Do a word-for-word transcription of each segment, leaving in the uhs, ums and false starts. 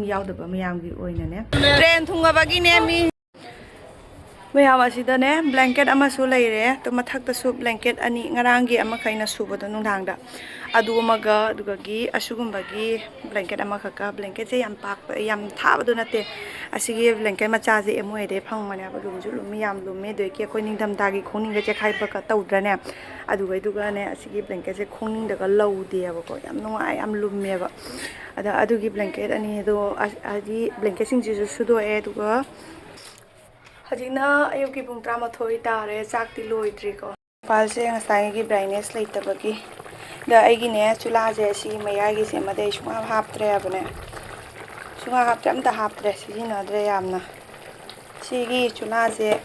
ꯌꯥꯎꯗꯕ ꯃꯌꯥꯝꯒꯤ ꯑꯣꯏꯅꯅꯦ꯫ ꯇ꯭ꯔꯦꯟ ꯊꯨꯡꯉꯕꯒꯤꯅꯦ ꯃꯤ꯫ ꯃꯌꯥꯝ ꯑꯁꯤꯗꯅꯦ blanket ꯑꯃꯁꯨ ꯂꯩꯔꯦ꯫ ꯑꯗꯨ ꯃꯊꯛꯇꯁꯨ blanket ꯑꯅꯤ, ꯉꯔꯥꯡꯒꯤ ꯑꯃꯈꯛ ꯑꯩꯅ ꯁꯨꯕꯗꯣ ꯅꯨꯡꯗꯥꯡꯗ, ꯑꯗꯨ ꯑꯃꯒ, ꯑꯗꯨꯗꯒꯤ ꯑꯁꯤꯒꯨꯝꯕꯒꯤ blanket ꯑꯃꯈꯛꯀ꯫ Blanketꯁꯦ ꯌꯥꯝ ꯄꯥꯛꯄ, ꯌꯥꯝ ꯊꯥꯕꯗꯣ ꯅꯠꯇꯦ꯫ ꯑꯁꯤꯒꯤ blanket ꯃꯆꯥꯁꯦ ꯑꯦꯝ ꯋꯦꯗꯩ ꯐꯪꯕꯅꯦꯕ꯫ ꯂꯨꯝꯁꯨ ꯂꯨꯝꯃꯤ, ꯌꯥꯝ ꯂꯨꯝꯃꯤ꯫ ꯑꯗꯨꯗꯒꯤ ꯑꯩꯈꯣꯏ ꯅꯤꯡꯊꯝꯊꯥꯒꯤ ꯈꯣꯡꯅꯤꯡꯒ ꯆꯦꯈꯥꯏꯕꯒ ꯇꯧꯗ꯭ꯔꯅꯦ, ꯑꯗꯨꯒꯩꯗꯨꯒꯅꯦ ꯑꯁꯤꯒꯤ blanketꯁꯦ ꯈꯣꯡꯅꯤꯡꯗꯒ ꯂꯧꯗꯦꯕꯀꯣ꯫ ꯌꯥꯝ ꯅꯨꯡꯉꯥꯏ, ꯌꯥꯝ ꯂꯨꯝꯃꯦꯕ꯫ ꯑꯗ ꯑꯗꯨꯒꯤ blanket ꯑꯅꯤꯗꯣ ꯑ-, ꯍꯥꯏꯗꯤ blanketꯁꯤꯡꯁꯤꯁꯨ ꯁꯨꯗꯣꯛꯑꯦ꯫ ꯑꯗꯨꯒ ꯍꯧꯖꯤꯛꯅ ꯑꯌꯨꯛꯀꯤ ꯄꯨꯡ ꯇꯔꯥꯃꯥꯊꯣꯏ ꯇꯥꯔꯦ, ꯆꯥꯛꯇꯤ ꯂꯣꯏꯗ꯭ꯔꯤꯀꯣ꯫ ꯃꯣꯕꯥꯏꯜꯁꯦ ꯉꯁꯥꯏꯒꯤ brightness ꯂꯩꯇꯕꯒꯤ꯫ ꯑꯗ ꯑꯩꯒꯤꯅꯦ, ꯆꯨꯂꯥꯁꯦ ꯁꯤꯒꯤ ꯃꯌꯥꯏꯒꯤꯁꯦ ꯑꯃꯗꯤ ꯑꯩ ꯁꯨꯡꯍꯥꯞ ꯍꯥꯞꯇ꯭ꯔꯦ ꯍꯥꯏꯕꯅꯦ꯫ ꯁꯨꯡꯍꯥꯞ ꯍꯥꯞꯇ꯭ꯔꯦ, ꯑꯝꯇ ꯍꯥꯞꯇ꯭ꯔꯦ, ꯁꯤꯖꯤꯟꯅꯗ꯭ꯔꯦ ꯌꯥꯝꯅ꯫ ꯁꯤꯒꯤ ꯆꯨꯂꯥꯁꯦ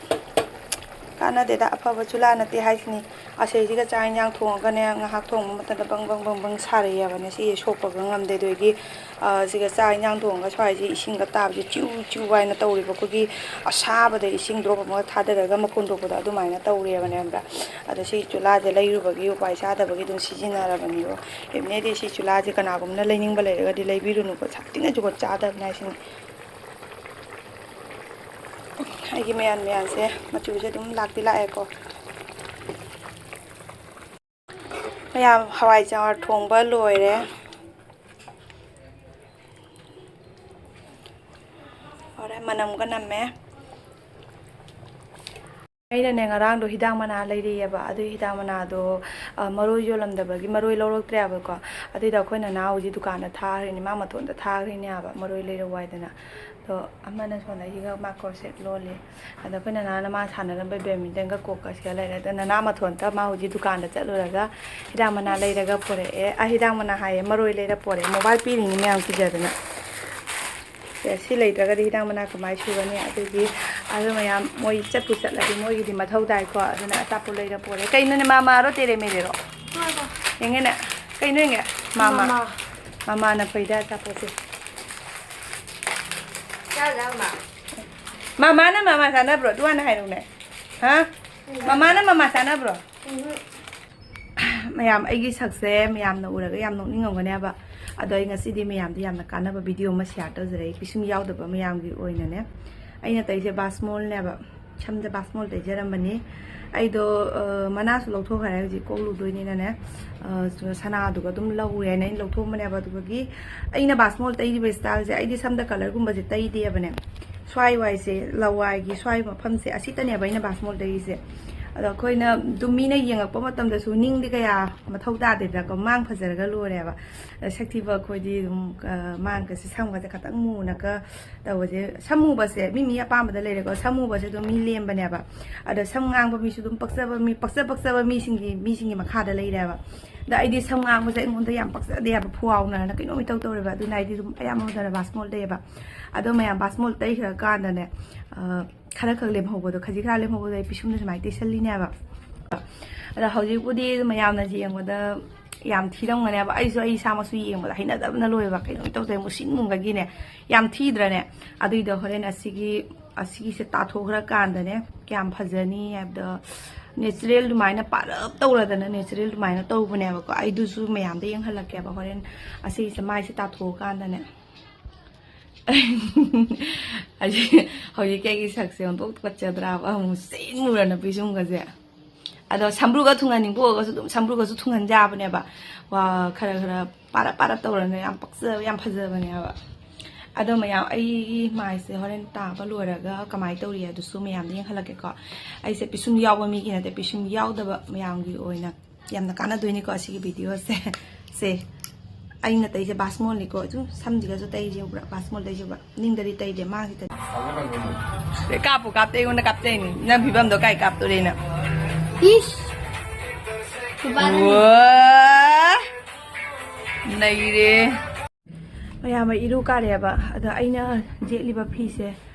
ꯀꯥꯟꯅꯗꯦꯗ, ꯑꯐꯕ ꯆꯨꯂꯥ ꯅꯠꯇꯦ ꯍꯥꯏꯁꯤꯅꯤ꯫ ꯑꯁꯤꯁꯤꯒ ꯆꯥꯛ ꯏꯟꯖꯥꯡ ꯊꯣꯡꯉꯒꯅꯦ, ꯉꯥꯏꯍꯥꯛ ꯊꯣꯡꯕ ꯃꯇꯝꯗ ꯕꯪ ꯕꯪ ꯕꯪ ꯕꯪ ꯁꯥꯔꯛꯑꯦꯕꯅꯦ꯫ ꯁꯤ ꯁꯣꯛꯄꯒ ꯉꯝꯗꯦ꯫ ꯑꯗꯨꯒꯤ, ꯑ, ꯁꯤꯒ ꯆꯥꯛ ꯏꯟꯖꯥꯡ ꯊꯣꯡꯉꯒ ꯁ꯭ꯋꯥꯏꯁꯦ ꯏꯁꯤꯡꯒ ꯇꯥꯕꯁꯦ ꯆꯤꯎ ꯆꯤꯎ ꯍꯥꯏꯅ ꯇꯧꯔꯤꯕ, ꯑꯩꯈꯣꯏꯒꯤ ꯑꯁꯥꯕꯗ ꯏꯁꯤꯡ drop ꯑꯃꯒ ꯊꯥꯗꯔꯒ ꯃꯈꯣꯟ ꯊꯣꯛꯄꯗꯣ ꯑꯗꯨꯃꯥꯏꯅ ꯇꯧꯔꯦꯕꯅꯦ, ꯈꯪꯕ꯭ꯔꯥ? ꯑꯗꯣ ꯁꯤ ꯆꯨꯂꯥꯁꯦ ꯂꯩꯔꯨꯕꯒꯤ ꯎꯄꯥꯏ ꯆꯥꯗꯕꯒꯤ ꯑꯗꯨꯝ ꯁꯤꯖꯤꯟꯅꯔꯕꯅꯦꯕ꯫ ꯏꯕꯅꯦꯗꯤ ꯁꯤ ꯆꯨꯂꯥꯁꯦ ꯀꯅꯥꯒꯨꯝꯕꯅ ꯂꯩꯅꯤꯡꯕ ꯂꯩꯔꯒꯗꯤ ꯂꯩꯕꯤꯔꯨꯅꯨꯀꯣ, ꯁꯥꯊꯤꯅ ꯖꯨꯒꯣꯠ ꯆꯥꯗꯕꯅꯦ ꯍꯥꯏꯁꯤꯅꯤ꯫ ꯑꯩꯒꯤ ꯃꯌꯥꯟ ꯃꯌꯥꯟꯁꯦ ꯃꯆꯨꯁꯦ ꯑꯗꯨꯝ ꯂꯥꯛꯇꯤ ꯂꯥꯛꯑꯦꯀꯣ꯫ ꯃꯌꯥꯝ ꯍꯋꯥꯏꯖꯥꯔ ꯊꯣꯡꯕ ꯂꯣꯏꯔꯦ꯫ ꯍꯣꯔꯦꯟ ꯃꯅꯝꯒ ꯅꯝꯃꯦ꯫ ꯑꯩꯅꯅꯦ, ꯉꯔꯥꯡꯗꯣ ꯍꯤꯗꯥꯛ ꯃꯅꯥ ꯂꯩꯔꯛꯑꯦꯕ꯫ ꯑꯗꯨꯒꯤ ꯍꯤꯗꯥꯛ ꯃꯅꯥꯗꯣ, ꯑ, ꯃꯔꯣꯏ ꯌꯣꯜꯂꯝꯗꯕꯒꯤ ꯃꯔꯣꯏ ꯂꯧꯔꯛꯇ꯭ꯔꯦꯕꯀꯣ꯫ ꯑꯗꯨꯏꯗ ꯑꯩꯈꯣꯏ ꯅꯅꯥꯎ ꯍꯧꯖꯤꯛ ꯗꯨꯀꯥꯟꯗ ꯊꯥꯈ꯭ꯔꯤꯅꯤ, ꯃꯥ ꯃꯇꯣꯟꯗ ꯊꯥꯈ꯭ꯔꯤꯅꯦ ꯍꯥꯏꯕ, ꯃꯔꯣꯏ ꯂꯩꯔꯛꯑꯣ ꯍꯥꯏꯗꯅ꯫ ꯑꯗꯣ ꯑꯃꯅ ꯁꯣꯝꯗ ꯑꯩꯒ ꯃꯥ crochet ꯂꯣꯜꯂꯤ꯫ ꯑꯗ ꯑꯩꯈꯣꯏ ꯅꯅꯥꯎꯅ ꯃꯥ ꯁꯥꯟꯅꯔꯝꯕ badmintonꯒ ꯀꯣꯛꯀ ꯁꯤꯗ ꯂꯩꯔꯦ꯫ ꯑꯗ ꯅꯅꯥꯎ ꯃꯊꯣꯟꯇ ꯃꯥ ꯍꯧꯖꯤꯛ ꯗꯨꯀꯥꯟꯗ ꯆꯠꯂꯨꯔꯒ ꯍꯤꯗꯥꯛ ꯃꯅꯥ ꯂꯩꯔꯒ ꯄꯨꯔꯛꯑꯦ꯫ ꯑ, ꯍꯤꯗꯥꯛ ꯃꯅꯥ ꯍꯥꯏꯌꯦ, ꯃꯔꯣꯏ ꯂꯩꯔ ꯄꯨꯔꯛꯑꯦ꯫ ꯃꯣꯕꯥꯏꯜ ꯄꯤꯔꯤꯅꯤ ꯃꯌꯥꯝ ꯀꯤꯖꯗꯅ꯫ ꯑꯦ, ꯁꯤ ꯂꯩꯇ꯭ꯔꯒꯗꯤ ꯍꯤꯗꯥꯛ ꯃꯅꯥ ꯀꯃꯥꯏꯅ ꯁꯨꯒꯅꯤ? ꯑꯗꯨꯒꯤ ꯑꯗꯨ ꯃꯌꯥꯝ ꯃꯣꯏ ꯆꯠꯄꯨ ꯆꯠꯂꯗꯤ ꯃꯣꯏꯒꯤꯗꯤ ꯃꯊꯧ ꯇꯥꯏꯀꯣ꯫ ꯑꯗꯨꯅ ꯑꯆꯥꯄꯣꯠ ꯂꯩꯔ ꯄꯨꯔꯛꯑꯦ꯫ ꯀꯩꯅꯣꯅꯦ, ꯃꯥꯃꯥꯔꯣ ꯇꯦꯔꯦ ꯃꯦꯔꯦꯔꯣ? ꯌꯦꯡꯒꯦꯅꯦ꯫ ꯀꯩꯅꯣ ꯌꯦꯡꯒꯦ? ꯃꯥꯃꯥ꯫ ꯃꯥꯃꯥ꯫ ꯃꯥꯃꯥꯅ ꯐꯩꯗ ꯑꯆꯥꯄꯣꯠꯁꯦ꯫ ꯆꯥꯗ꯭ꯔꯥ, ꯃꯥ? ꯃꯥꯃꯥꯅ ꯃꯥꯃꯥ ꯆꯥꯅꯕ꯭ꯔꯣ? ꯑꯗꯨ ꯍꯥꯟꯅ ꯍꯥꯏꯔꯛꯎꯅꯦ꯫ ꯍꯥ? ꯃꯥꯃꯥꯅ ꯃꯥꯃꯥ ꯆꯥꯅꯕ꯭ꯔꯣ? ꯎꯝꯍꯨꯝ꯫ ꯃꯌꯥꯝ, ꯑꯩꯒꯤ ꯁꯛꯁꯦ ꯃꯌꯥꯝꯅ ꯎꯔꯒ ꯌꯥꯝ ꯅꯣꯛꯅꯤꯡꯉꯝꯒꯅꯦꯕ꯫ ꯑꯗꯣ ꯑꯩ ꯉꯁꯤꯗꯤ ꯃꯌꯥꯝꯗ ꯌꯥꯝꯅ ꯀꯥꯟꯅꯕ ꯚꯤꯗꯤꯑꯣ ꯑꯃ ꯁꯤꯌꯥꯔ ꯇꯧꯖꯔꯛꯏ, ꯄꯤꯁꯨꯝ ꯌꯥꯎꯗꯕ ꯃꯌꯥꯝꯒꯤ ꯑꯣꯏꯅꯅꯦ꯫ ꯑꯩꯅ ꯇꯩꯁꯦ ꯕꯥꯁꯃꯣꯜꯅꯦꯕ, ꯁꯝꯗ ꯕꯥꯁꯃꯣꯜ ꯇꯩꯖꯔꯝꯕꯅꯤ꯫ ꯑꯩꯗꯣ ꯑ, ꯃꯅꯥꯁꯨ ꯂꯧꯊꯣꯛꯈ꯭ꯔꯦ, ꯍꯧꯖꯤꯛ ꯀꯣꯛ ꯂꯨꯗꯣꯏꯅꯤꯅꯅꯦ꯫ ꯑ, ꯁꯅꯥꯗꯨꯒ ꯑꯗꯨꯝ ꯂꯧꯔꯦꯅ ꯑꯩꯅ ꯂꯧꯊꯣꯛꯑꯝꯕꯅꯦꯕ꯫ ꯑꯗꯨꯒꯤ ꯑꯩꯅ ꯕꯥꯁꯃꯣꯜ ꯇꯩꯔꯤꯕ ꯁ꯭ꯇꯥꯏꯜꯁꯦ, ꯑꯩꯗꯤ ꯁꯝꯗ ꯀꯂꯔꯒꯨꯝꯕꯁꯦ ꯇꯩꯗꯦꯕꯅꯦ꯫ ꯁ꯭ꯋꯥꯏ ꯋꯥꯏꯁꯦ, ꯂꯋꯥꯏꯒꯤ ꯁ꯭ꯋꯥꯏ ꯃꯐꯝꯁꯦ, ꯑꯁꯤꯇꯅꯦꯕ ꯑꯩꯅ ꯕꯥꯁꯃꯣꯜ ꯇꯩꯔꯤꯁꯦ꯫ ꯑꯗꯣ ꯑꯩꯈꯣꯏꯅ ꯑꯗꯨꯝ ꯃꯤꯅ ꯌꯦꯡꯉꯛꯄ ꯃꯇꯝꯗꯁꯨ ꯅꯤꯡꯗꯤ ꯀꯌꯥ ꯃꯊꯧ ꯇꯥꯗꯦꯗꯅꯀꯣ, ꯃꯥꯡ ꯐꯖꯔꯒ ꯂꯣꯏꯔꯦꯕ꯫ ꯁꯛ ꯊꯤꯕ ꯑꯩꯈꯣꯏꯗꯤ ꯑꯗꯨꯝ, ꯑ, ꯃꯥꯡꯒꯁꯦ, ꯁꯝꯒꯁꯦ ꯈꯇꯪ ꯃꯨꯅꯒ ꯇꯧꯕꯁꯦ, ꯁꯝ ꯃꯨꯕꯁꯦ ꯃꯤ ꯃꯤ ꯑꯄꯥꯝꯕꯗ ꯂꯩꯔꯦꯀꯣ꯫ ꯁꯝ ꯃꯨꯕꯁꯦ ꯑꯗꯨꯝ ꯃꯤ ꯂꯦꯝꯕꯅꯦꯕ꯫ ꯑꯗꯣ ꯁꯝ ꯉꯥꯡꯕ ꯃꯤꯁꯨ ꯑꯗꯨꯝ ꯄꯛꯆꯕ ꯃꯤ, ꯄꯛꯆ ꯄꯛꯆꯕ ꯃꯤꯁꯤꯡꯒꯤ, ꯃꯤꯁꯤꯡꯒꯤ ꯃꯈꯥꯗ ꯂꯩꯔꯦꯕ꯫ ꯑꯗ ꯑꯩꯗꯤ ꯁꯝ ꯉꯥꯡꯕꯁꯦ ꯑꯩꯉꯣꯟꯗ ꯌꯥꯝ ꯄꯛꯆꯗꯦꯕ, ꯐꯨꯋꯥꯎꯅꯔꯅ ꯀꯩꯅꯣꯝ ꯏꯇꯧ ꯇꯧꯔꯦꯕ꯫ ꯑꯗꯨꯅ ꯑꯩꯗꯤ ꯑꯗꯨꯝ ꯑꯌꯥꯝꯕ ꯃꯇꯝꯗ ꯕꯥꯁꯃꯣꯜ ꯇꯩꯌꯦꯕ꯫ ꯑꯗꯣ ꯃꯌꯥꯝ ꯕꯥꯁꯃꯣꯜ ꯇꯩꯈ꯭ꯔꯀꯥꯟꯗꯅꯦ, ꯑ, ꯈꯔ ꯈꯛ ꯂꯦꯝꯍꯧꯕꯗꯣ, ꯈꯖꯤꯛ ꯈꯔ ꯂꯦꯝꯍꯧꯕꯗꯣ ꯑꯩ ꯄꯤꯁꯨꯝꯗ ꯁꯨꯃꯥꯏꯅ ꯇꯩꯁꯜꯂꯤꯅꯦꯕ꯫ ꯑꯗ ꯍꯧꯖꯤꯛꯄꯨꯗꯤ ꯃꯌꯥꯝꯅ ꯌꯦꯡꯕꯗ ꯌꯥꯝ ꯊꯤꯔꯝꯒꯅꯦꯕ꯫ ꯑꯩꯁꯨ ꯑꯩ ꯏꯁꯥꯃꯛꯁꯨ ꯌꯦꯡꯕꯗ ꯍꯩꯅꯗꯕꯅ ꯂꯣꯏꯕ, ꯀꯩꯅꯣ ꯇꯧꯗꯦ, ꯃꯨꯁꯤꯟ ꯃꯨꯕꯒꯤꯅꯦ꯫ ꯌꯥꯝ ꯊꯤꯗ꯭ꯔꯅꯦ? ꯑꯗꯨꯏꯗꯣ ꯍꯣꯔꯦꯟ ꯑꯁꯤꯒꯤ, ꯑꯁꯤꯒꯤꯁꯦ ꯇꯥꯊꯣꯛꯈ꯭ꯔꯀꯥꯟꯗꯅꯦ ꯀꯌꯥꯝ ꯐꯖꯅꯤ ꯍꯥꯏꯕꯗꯣ, natural ꯑꯗꯨꯃꯥꯏꯅ ꯄꯥꯔꯞ ꯇꯧꯔꯗꯅ natural ꯑꯗꯨꯃꯥꯏꯅ ꯇꯧꯕꯅꯦꯕꯀꯣ꯫ ꯑꯩꯗꯨꯁꯨ ꯃꯌꯥꯝꯗ ꯌꯦꯡꯍꯜꯂꯛꯀꯦꯕ ꯍꯣꯔꯦꯟ ꯑꯁꯤꯁꯦ ꯃꯥꯏꯁꯦ ꯇꯥꯊꯣꯛꯑꯀꯥꯟꯗꯅꯦ꯫ ꯍꯧꯖꯤꯛ, ꯍꯧꯖꯤꯛꯀꯤ ꯑꯩꯒꯤ ꯁꯛꯁꯦ ꯑꯣꯟꯊꯣꯛ ꯇꯨꯀꯠꯆꯗ꯭ꯔꯥꯕ? ꯑꯃꯨꯛ ꯁꯤꯟ ꯃꯨꯔꯅ ꯄꯤꯁꯨꯝꯒꯁꯦ꯫ ꯑꯗꯣ ꯁꯝꯕ꯭ꯔꯨꯒ ꯊꯨꯡꯍꯟꯅꯤꯡꯕ ꯑꯣꯏꯔꯒꯁꯨ ꯑꯗꯨꯝ ꯁꯝꯕ꯭ꯔꯨꯒꯁꯨ ꯊꯨꯡꯍꯟ ꯌꯥꯕꯅꯦꯕ꯫ ꯋꯥ, ꯈꯔ ꯈꯔ ꯄꯥꯔꯞ ꯄꯥꯔꯞ ꯇꯧꯔꯅ ꯌꯥꯝ ꯄꯛꯆꯕ, ꯌꯥꯝ ꯐꯖꯕꯅꯦꯕ꯫ ꯑꯗꯣ ꯃꯌꯥꯝ, ꯑꯩꯒꯤ ꯃꯥꯏꯁꯦ ꯍꯣꯔꯦꯟ ꯇꯥꯕ ꯂꯣꯏꯔꯒ ꯀꯃꯥꯏꯅ ꯇꯧꯔꯤ ꯑꯗꯨꯁꯨ ꯃꯌꯥꯝꯗ ꯌꯦꯡꯍꯜꯂꯛꯀꯦꯀꯣ꯫ ꯑꯩꯁꯦ ꯄꯤꯁꯨꯝ ꯌꯥꯎꯕ ꯃꯤꯒꯤ ꯅꯠꯇꯦ, ꯄꯤꯁꯨꯝ ꯌꯥꯎꯗꯕ ꯃꯌꯥꯝꯒꯤ ꯑꯣꯏꯅ ꯌꯥꯝꯅ ꯀꯥꯟꯅꯗꯣꯏꯅꯤꯀꯣ ꯑꯁꯤꯒꯤ ꯚꯤꯗꯤꯑꯣꯁꯦ꯫ ꯁꯦ, ꯑꯩꯅ ꯇꯩꯁꯦ ꯕꯥꯁꯃꯣꯜꯅꯤꯀꯣ꯫ ꯑꯗꯨꯝ ꯁꯝꯁꯤꯒꯁꯨ ꯇꯩꯁꯦ, ꯎꯕ꯭ꯔꯥ? ꯕꯥꯁꯃꯣꯜ ꯇꯩꯁꯦ ꯎꯕ꯭ꯔꯥ? ꯅꯤꯡꯗꯗꯤ ꯇꯩꯗꯦ, ꯃꯥꯡꯁꯤꯗ꯫ ꯁꯦ, ꯀꯥꯞꯄꯨ ꯀꯥꯞꯇꯦ, ꯑꯩꯉꯣꯟꯗ ꯀꯥꯞꯇꯦꯅꯦ꯫ ꯅꯪ ꯐꯤꯕꯝꯗꯣ ꯀꯥꯏ ꯀꯥꯞꯇꯣꯔꯤꯅ? ꯏꯁ! ꯈꯨꯕꯥꯛ ꯑꯅꯤ꯫ ꯋꯥ! ꯅꯩꯔꯦ꯫ ꯃꯌꯥꯝ ꯏꯔꯨ ꯀꯥꯔꯦꯕ꯫ ꯑꯗ ꯑꯩꯅ ꯌꯦꯠꯂꯤꯕ ꯐꯤꯁꯦ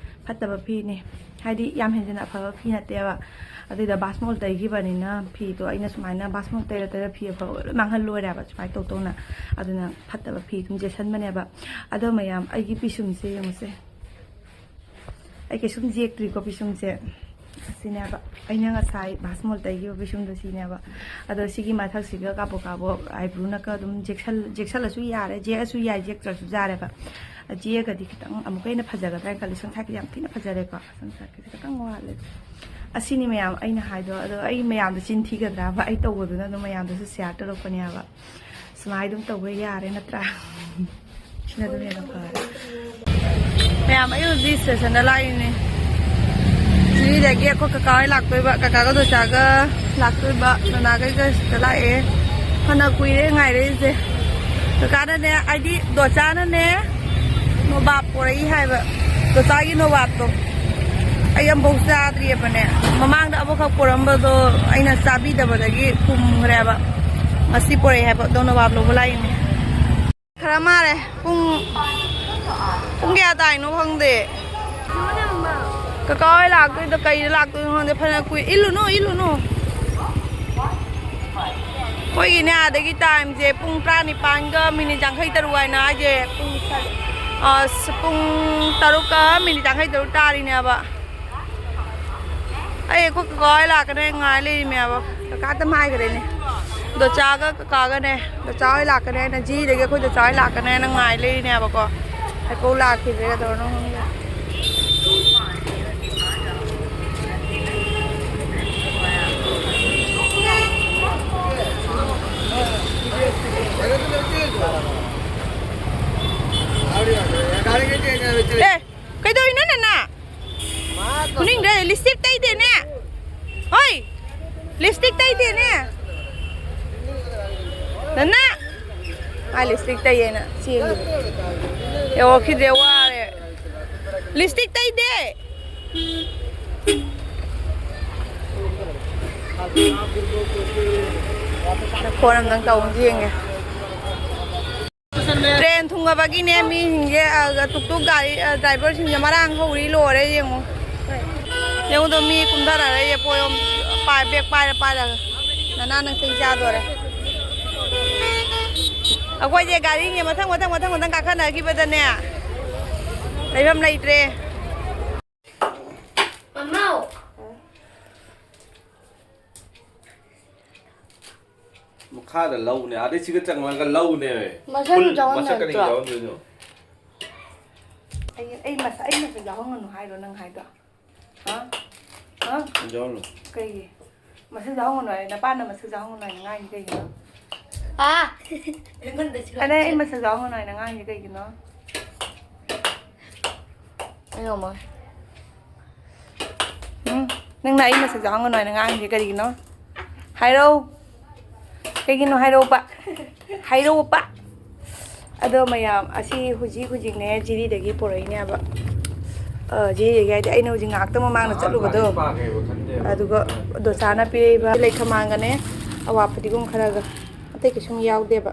ꯐꯠꯇꯕ ꯐꯤꯅꯦ, ꯍꯥꯏꯗꯤ ꯌꯥꯝ ꯍꯦꯟꯖꯤꯟꯅ ꯑꯐꯕ ꯐꯤ ꯅꯠꯇꯦꯕ꯫ ꯑꯗꯨꯏꯗ ꯕꯥꯁꯃꯣꯜ ꯇꯩꯈꯤꯕꯅꯤꯅ ꯐꯤꯗꯣ ꯑꯩꯅ ꯁꯨꯃꯥꯏꯅ ꯕꯥꯁꯃꯣꯜ ꯇꯩꯔ ꯇꯩꯔ ꯐꯤ ꯑꯐꯕ ꯂꯣꯏ ꯃꯥꯡꯍꯜ ꯂꯣꯏꯔꯦꯕ, ꯁꯨꯃꯥꯏꯅ ꯇꯧ ꯇꯧꯅ꯫ ꯑꯗꯨꯅ ꯐꯠꯇꯕ ꯐꯤ ꯑꯗꯨꯝ ꯆꯦꯠꯁꯟꯕꯅꯦꯕ꯫ ꯑꯗꯣ ꯃꯌꯥꯝ, ꯑꯩꯒꯤ ꯄꯤꯁꯨꯝꯁꯦ ꯌꯦꯡꯉꯨꯁꯦ꯫ ꯑꯩ ꯀꯩꯁꯨꯝ ꯌꯦꯛꯇ꯭ꯔꯤꯀꯣ ꯄꯤꯁꯨꯝꯁꯦ꯫ ꯁꯤꯅꯦꯕ ꯑꯩꯅ ꯉꯁꯥꯏ ꯚꯥꯁꯃꯣꯜ ꯇꯩꯈꯤꯕ ꯄꯤꯁꯨꯝꯗꯣ ꯁꯤꯅꯦꯕ꯫ ꯑꯗꯣ ꯁꯤꯒꯤ ꯃꯊꯛꯁꯤꯒ ꯀꯥꯕꯣꯛ ꯀꯥꯕꯣꯛ ꯑꯥꯏꯕ꯭ꯔꯨꯅꯒ ꯑꯗꯨꯝ ꯌꯦꯛꯁꯜ-, ꯌꯦꯛꯁꯜꯂꯁꯨ ꯌꯥꯔꯦ, ꯌꯦꯛꯑꯁꯨ ꯌꯥꯏ, ꯌꯦꯛꯇ꯭ꯔꯁꯨ ꯌꯥꯔꯦꯕ꯫ ꯌꯦꯛꯑꯒꯗꯤ ꯈꯤꯇꯪ ꯑꯃꯨꯛꯀ ꯍꯦꯟꯅ ꯐꯖꯒꯗ꯭ꯔꯥ ꯍꯥꯏꯅ ꯈꯜꯂꯤ꯫ ꯁꯝ ꯁꯥꯏꯠꯀꯤꯗꯤ ꯌꯥꯝ ꯊꯤꯅ ꯐꯖꯔꯦꯀꯣ꯫ ꯁꯝ ꯁꯥꯏꯠꯀꯤꯗꯤ ꯈꯤꯇꯪ ꯋꯥꯠꯂꯦ꯫ ꯑꯁꯤꯅꯤ ꯃꯌꯥꯝ ꯑꯩꯅ ꯍꯥꯏꯗꯣ꯫ ꯑꯗꯣ ꯑꯩ ꯃꯌꯥꯝꯗꯣ ꯆꯤꯟ ꯊꯤꯒꯗ꯭ꯔꯥꯕ? ꯑꯩ ꯇꯧꯕꯗꯨꯅ ꯑꯗꯨꯝ ꯃꯌꯥꯝꯗꯁꯨ ꯁꯤꯌꯥꯔ ꯇꯧꯔꯛꯄꯅꯦꯕ꯫ ꯁꯨꯃꯥꯏꯅ ꯑꯗꯨꯝ ꯇꯧꯕ ꯌꯥꯔꯦ ꯅꯠꯇ꯭ꯔꯥ? ꯁꯤꯅ ꯑꯗꯨꯝ ꯍꯦꯟꯅ ꯐꯔꯦ꯫ ꯃꯌꯥꯝ, ꯑꯩ ꯍꯧꯖꯤꯛ ꯁ꯭ꯇꯦꯁꯟꯗ ꯂꯥꯛꯏꯅꯦ꯫ ꯁꯤꯗꯒꯤ ꯑꯩꯈꯣꯏ ꯀꯀꯥ ꯍꯣꯏ ꯂꯥꯛꯇꯣꯏꯕ, ꯀꯀꯥꯒ ꯗꯣꯆꯥꯒ ꯂꯥꯛꯇꯣꯏꯕ, ꯅꯅꯥꯒꯩꯒ ꯁꯤꯗ ꯂꯥꯛꯑꯦ꯫ ꯐꯅ ꯀꯨꯏꯔꯦ ꯉꯥꯏꯔꯛꯏꯁꯦ꯫ ꯀꯀꯥꯅꯅꯦ, ꯍꯥꯏꯗꯤ ꯗꯣꯆꯥꯅꯅꯦ, ꯅꯣꯕꯥꯞ ꯄꯣꯔꯛꯏ ꯍꯥꯏꯕ꯫ ꯗꯣꯆꯥꯒꯤ ꯅꯣꯕꯥꯞꯇꯣ ꯑꯩ ꯑꯃꯐꯥꯎ ꯆꯥꯗ꯭ꯔꯤꯑꯕꯅꯦ꯫ ꯃꯃꯥꯡꯗ ꯑꯃꯈꯛ ꯄꯣꯔꯝꯕꯗꯣ ꯑꯩꯅ ꯆꯥꯕꯤꯗꯕꯗꯒꯤ ꯄꯨꯝꯈ꯭ꯔꯦꯕ꯫ ꯉꯁꯤ ꯄꯣꯔꯛꯑꯦ ꯍꯥꯏꯕ, ꯑꯗꯣ ꯅꯣꯕꯥꯞ ꯂꯧꯕ ꯂꯥꯛꯏꯅꯦ꯫ ꯈꯔ ꯃꯥꯔꯦ꯫ ꯄꯨꯡ, ꯄꯨꯡ ꯀꯌꯥ ꯇꯥꯏꯅꯣ ꯈꯪꯗꯦ꯫ ꯀꯀꯥ ꯍꯣꯏ ꯂꯥꯛꯇꯣꯏꯗꯣ ꯀꯩꯗ ꯂꯥꯛꯇꯣꯏꯅꯣ ꯈꯪꯗꯦ꯫ ꯐꯅ ꯀꯨꯏ-, ꯏꯜꯂꯨꯅꯨ, ꯏꯜꯂꯨꯅꯨ꯫ ꯑꯩꯈꯣꯏꯒꯤꯅꯦ ꯑꯥꯗꯒꯤ ꯇꯥꯏꯝꯁꯦ ꯄꯨꯡ ꯇꯔꯥꯅꯤꯄꯥꯟꯒ ꯃꯤꯅꯤꯠ ꯌꯥꯡꯈꯩ ꯇꯔꯨꯛ ꯍꯥꯏꯅ ꯍꯥꯏꯁꯦ꯫ ꯄꯨꯡ, ꯑꯁ, ꯄꯨꯡ ꯇꯔꯨꯛꯀ ꯃꯤꯅꯤꯠ ꯌꯥꯡꯈꯩ ꯇꯔꯨꯛ ꯇꯥꯔꯤꯅꯦꯕ꯫ ꯑꯩ ꯑꯩꯈꯣꯏ ꯀꯀꯥ ꯍꯣꯏ ꯂꯥꯛꯀꯅꯤ ꯉꯥꯏ ꯂꯩꯔꯤꯃꯦꯕ꯫ ꯀꯀꯥ ꯑꯗꯨꯝ ꯍꯥꯏꯈ꯭ꯔꯦꯅꯦ꯫ ꯗꯣꯆꯥꯒ ꯀꯀꯥꯒꯅꯦ꯫ ꯗꯣꯆꯥ ꯍꯣꯏ ꯂꯥꯛꯀꯅꯤ ꯍꯥꯏꯅ ꯖꯤꯗꯒꯤ ꯑꯩꯈꯣꯏ ꯗꯣꯆꯥ ꯍꯣꯏ ꯂꯥꯛꯀꯅꯤ ꯍꯥꯏꯅ ꯉꯥꯏ ꯂꯩꯔꯤꯅꯦꯕꯀꯣ꯫ ꯍꯩꯀꯧ ꯂꯥꯛꯈꯤꯗ꯭ꯔꯦ, ꯀꯩꯗꯧꯔꯅꯣ ꯈꯪꯗꯦ꯫ ꯑꯦ, ꯀꯩꯗꯧꯔꯤꯅꯣ ꯅꯅꯥ? ꯈꯨꯅꯤꯡꯗ ꯂꯤꯞꯁꯇꯤꯛ ꯇꯩꯗꯦꯅꯦ꯫ ꯍꯣꯏ, ꯂꯤꯞꯁꯇꯤꯛ ꯇꯩꯗꯦꯅꯦ꯫ ꯅꯅꯥ꯫ ꯃꯥ ꯂꯤꯞꯁꯇꯤꯛ ꯇꯩꯌꯦꯅ ꯆꯦꯜꯂꯤꯕ꯫ ꯌꯧꯔꯛꯈꯤꯗ꯭ꯔꯦ, ꯋꯥꯔꯦ꯫ ꯂꯤꯞꯁꯇꯤꯛ ꯇꯩꯗꯦ꯫ ꯐꯣꯟ ꯑꯝꯇꯪ ꯇꯧ ꯌꯦꯡꯒꯦ꯫ ꯇ꯭ꯔꯦꯟ ꯊꯨꯡꯉꯕꯒꯤꯅꯦ ꯃꯤꯁꯤꯡꯁꯦ, ꯑ, ꯇꯨꯛ ꯇꯨꯛ ꯒꯥꯔꯤ, ꯑ, ꯗ꯭ꯔꯥꯏꯚꯔꯁꯤꯡꯁꯦ ꯃꯔꯥꯡ ꯍꯧꯔꯤ ꯂꯣꯏꯔꯦ ꯌꯦꯡꯉꯣ꯫ ꯌꯦꯡꯉꯨꯗꯣ ꯃꯤ ꯀꯨꯝꯊꯔꯔꯣꯏꯌꯦ ꯄꯣꯠ ꯌꯣꯝ ꯄꯥꯏ-, ꯕꯦꯒ ꯄꯥꯏꯔ ꯄꯥꯏꯔꯒ꯫ ꯅꯅꯥ ꯅꯪ ꯆꯩ ꯆꯥꯗꯣꯔꯦ꯫ ꯑꯩꯈꯣꯏꯁꯦ ꯒꯥꯔꯤꯁꯦ ꯃꯊꯪ ꯃꯊꯪ ꯃꯊꯪ ꯃꯊꯪ ꯀꯥꯈꯠꯅꯈꯤꯕꯗꯅꯦ ꯂꯩꯐꯝ ꯂꯩꯇ꯭ꯔꯦ꯫ ꯃꯃꯧ꯫ ꯃꯈꯥꯗ ꯂꯧꯅꯦ, ꯑꯗꯩ ꯁꯤꯒ ꯆꯪꯉꯒ ꯂꯧꯅꯦ꯫ ꯃꯁꯛ ꯐꯨꯜ ꯌꯥꯎꯍꯟ ꯃꯁꯛ ꯀꯔꯤ ꯅꯠꯇ꯭ꯔꯣ? ꯌꯥꯎꯍꯟꯗꯣꯏꯅꯣ? ꯑꯩ ꯑꯩ ꯃꯁꯛ ꯑꯩ ꯃꯁꯛ ꯌꯥꯎꯍꯟꯒꯅꯨ ꯍꯥꯏꯔꯣ ꯅꯪ ꯍꯥꯏꯗꯣ? ꯍꯥ? ꯍꯥ? ꯌꯥꯎꯍꯜꯂꯣ꯫ ꯀꯩꯒꯤ? ꯃꯁꯛ ꯌꯥꯎꯍꯟꯒꯅꯨ ꯍꯥꯏ, ꯅꯄꯥꯅ ꯃꯁꯛ ꯌꯥꯎꯍꯟꯒꯅꯨ ꯍꯥꯏꯅ ꯉꯥꯡꯉꯤ ꯀꯩꯒꯤꯅꯣ? ꯑꯥ ꯑꯗꯩ ꯑꯩ ꯃꯁꯛ ꯌꯥꯎꯍꯟꯒꯅꯨ ꯍꯥꯏꯅ ꯉꯥꯡꯉꯤ ꯀꯩꯒꯤꯅꯣ? ꯑꯩ ꯉꯝꯃꯣꯏ꯫ ꯎꯝ? ꯅꯪꯅ ꯑꯩ ꯃꯁꯛ ꯌꯥꯎꯍꯟꯒꯅꯨ ꯍꯥꯏꯅ ꯉꯥꯡꯉꯤꯁꯦ ꯀꯔꯤꯒꯤꯅꯣ? ꯍꯥꯏꯔꯛꯎ꯫ ꯀꯩꯒꯤꯅꯣ ꯍꯥꯏꯔꯛꯎꯕ? ꯍꯥꯏꯔꯛꯎꯕ꯫ ꯑꯗꯣ ꯃꯌꯥꯝ, ꯑꯁꯤ ꯍꯧꯖꯤꯛ ꯍꯧꯖꯤꯛꯅꯦ ꯖꯤꯔꯤꯗꯒꯤ ꯄꯨꯔꯛꯏꯅꯦꯕ꯫ ꯑ, ꯖꯤꯔꯤꯗꯒꯤ ꯍꯥꯏꯗꯤ ꯑꯩꯅ ꯍꯧꯖꯤꯛ ꯉꯥꯏꯍꯥꯛꯇꯪ ꯃꯃꯥꯡꯗ ꯆꯠꯂꯨꯕꯗꯣ꯫ ꯄꯥꯈ꯭ꯔꯦꯕ ꯈꯟꯗꯦꯕ꯫ ꯑꯗꯨꯒ ꯗꯣꯁꯥꯅ ꯄꯤꯔꯛꯏꯕ ꯂꯩ ꯈꯃꯥꯡꯒꯅꯦ, ꯑꯋꯥ ꯐꯗꯤꯒꯣꯝ ꯈꯔꯒ, ꯑꯇꯩ ꯀꯩꯁꯨꯝ ꯌꯥꯎꯗꯦꯕ꯫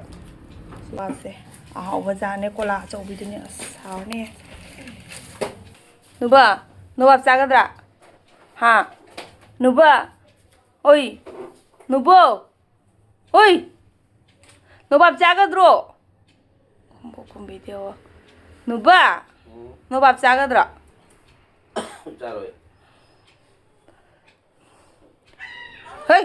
ꯃꯥꯁꯦ ꯑꯍꯥꯎꯕ ꯖꯥꯠꯅꯦ, ꯀꯣꯂꯥ ꯑꯆꯧꯕꯤꯗꯨꯅꯦ꯫ ꯑꯁ, ꯍꯥꯎꯅꯤ꯫ ꯅꯨꯕ, ꯅꯣꯕꯥꯞ ꯆꯥꯒꯗ꯭ꯔꯥ? ꯍꯥ? ꯅꯨꯕ? ꯑꯣꯏ! ꯅꯨꯕꯣ! ꯑꯣꯏ! ꯅꯣꯕꯥꯞ ꯆꯥꯒꯗ꯭ꯔꯣ? ꯈꯣꯝꯕꯣꯛ ꯈꯣꯝꯕꯤꯗꯦ꯫ ꯅꯨꯕ! ꯎꯝ, ꯅꯣꯕꯥꯞ ꯆꯥꯒꯗ꯭ꯔꯣ? ꯆꯥꯔꯣꯏ꯫ ꯍꯩ!